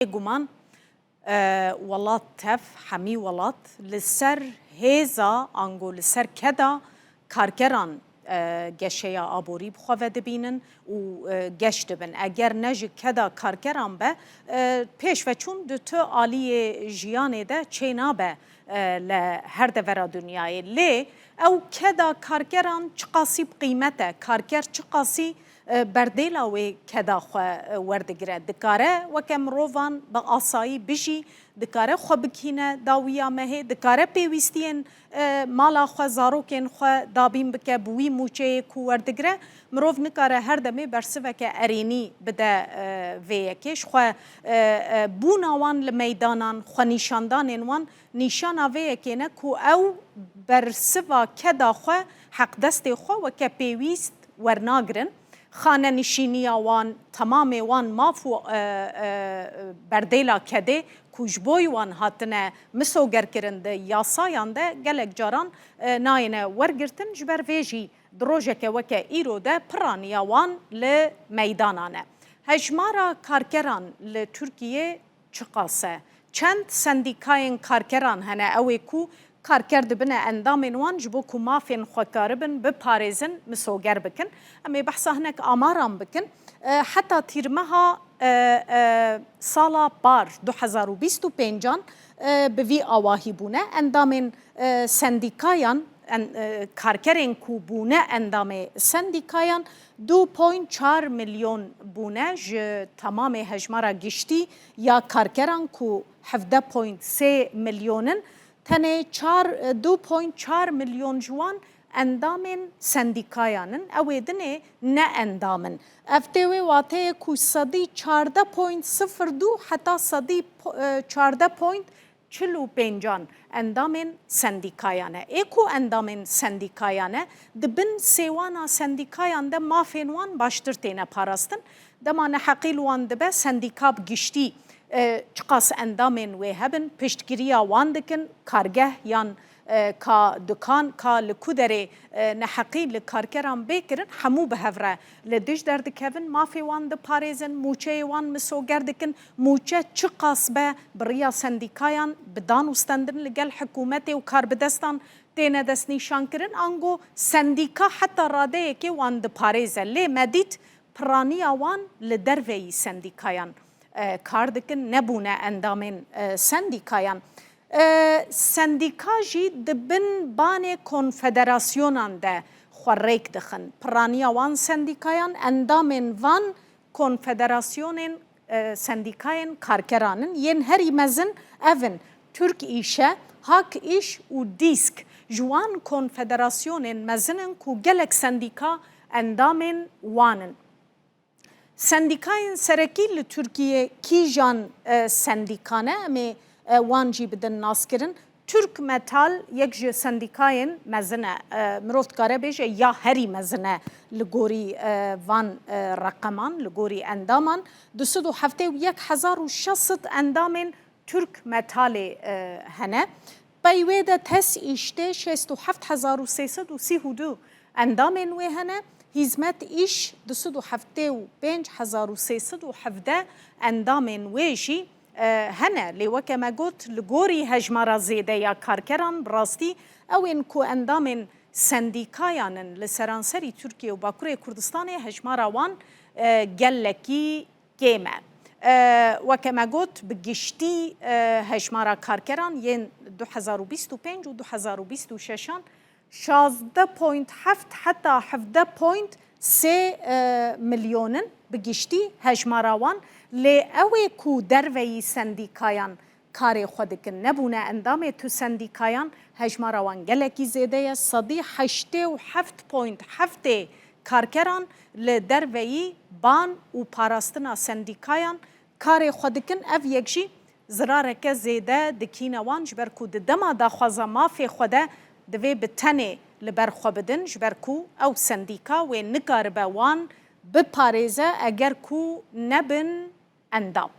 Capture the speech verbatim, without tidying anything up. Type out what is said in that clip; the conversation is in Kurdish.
Bêguman, e, welat tev, hemî welat li ser hêza ango li ser keda karkeran, e, geşeya aborî bi xwe ve dibînin û, e, geş dibin. Eger ne ji keda karkeran be, e, pêşveçûn di tu aliyê jiyanê de çênabe, e, li her devera dinyayê. Lê ew keda karkeran çiqasî bi qîmet e, karker çiqasî, e, berdêla wê keda xwe, e, werdigire. Dikare weke mirovan bi asayî bijî, dikare xwe bikîne dawiya mehê, dikare pêwîstiyên, e, mala xwe, zarokên xwe dabîn bike bi wî mûçeyê ku werdigire. Mirov nikare her demê bersiveke erênî bide, e, vê yekê. Ji xwe, e, e, bûna wan li meydanan, xwenîşandanên wan nîşana vê yekê ne ku ew bersiva keda xwe, heqdestê xwe weke pêwîst wernagirin. Xanenişîniya wan, temamê wan maf û, e, e, berdêla kedê ku ji bo wan hatine misogerkirin di yasayan de gelek caran, e, nayêne wergirtin. Ji ber vê jî di rojeke weke îro de piraniya wan li meydanan e. Hejmara karkeran li Tirkiyê çiqas e? Çend sendîkayên karkeran hene, ew ê ku karker dibine endamên wan ji bo ku mafên xwe karibin biparêzin, misoger bikin? Em ê behsa hinek amaran bikin. E, heta tîrmeha, e, e, sala par du hezar û bîst û pêncan, e, bi vî awahî bûne. Endamên, e, sendîkayan, en-, e, karkerên ku bûne endamê sendîkayan du point çar milyon bûne. Ji temamê hejmara giştî ya karkeran ku hevdeh point sê milyon in, tenê çar, du point çar milyon ji wan endamên sendîkayan in. Ew ê dinê ne endam in. Ev tê wê wateyê ku sedî çardeh point sifir du heta sedî po-, e, çardeh point çil û pêncan endamên sendîkayan e. Ê ku endamên sendîkayan e, di bin sêwana sendîkayan de mafên wan baştir têne parastin. Dema neheqî li wan dibe, sendîka bi giştî, e, çiqas endamên wê hebin, piştgiriya wan dikin, kargeh yan, e, ka dukan, ka li ku derê, e, neheqî li karkeran bê kirin, hemû bi hev re li dij derdikevin, mafê wan diparêzin, mûçeyê wan misoger dikin. Mûçe çiqas be, bi riya sendîkayan bi dan û stendin li gel hikûmetê û karbidestan têne destnîşankirin, ango sendîka heta radeyekê wan diparêze. Lê me dît piraniya wan li derveyî sendîkayan, e, kar dikin, nebûne endamên, e, sendîkayan. E, sendîka jî di bin banê konfederasyonan de xwe rêk dixin. Piraniya wan sendîkayan, endamên van konfederasyonên, e, sendîkayên karkeran in. Yên herî mezin ev in: Türk İş'e, Hak İş û DİSK. Ji wan konfederasyonên mezin in ku gelek sendîka endamên wan in. Sendîkayên serekî li Tirkiyê kîjan, e, sendîka ne? Em ê, e, wan jî bidin naskirin. Türk Metal yek ji sendîkayên mezin e. E, mirov dikare bêje ya herî mezin e li gorî, e, van, e, reqeman, li gorî endaman. Du sed û heftê û yek hezar û şeş sed endamên Türk Metalê, e, hene. Pey wê de TES İŞ'te şêst û heft hezar û sê sed û sî û du endamên wê hene. Hizmet İş du sed û heftê û pênc hezar û sê sed û hevdeh endamên wê jî, e, hene. Lê weke me got, li gorî hejmara zêde ya karkeran, bi rastî ew ên ku endamên sendîkayan in li seranserî Tirkiye û Bakurê Kurdistanê, hejmara wan, e, gelekî kêm e. E, weke me got, bi giştî, e, hejmara karkeran yên du hezar û bîst û pênc û du hezar û bîst û şeşan şazdeh point heft heta hevdeh point sê, e, milyon in bi giştî hejmara wan, lê ew ê ku derveyî sendîkayan karê xwe dikin, nebûne endamê tu sendîkayan, hejmara wan gelekî zêde ye. Sedî heştê û heft point heftê karkeran li derveyî ban û parastina sendîkayan karê xwe dikin. Ev yek jî zirareke zêde dikîne wan, ji ber ku di dema daxwaza mafê xwe de divê bi tenê li ber xwe bidin, ji ber ku ew sendîka wê nikaribe wan biparêze eger ku nebin endam.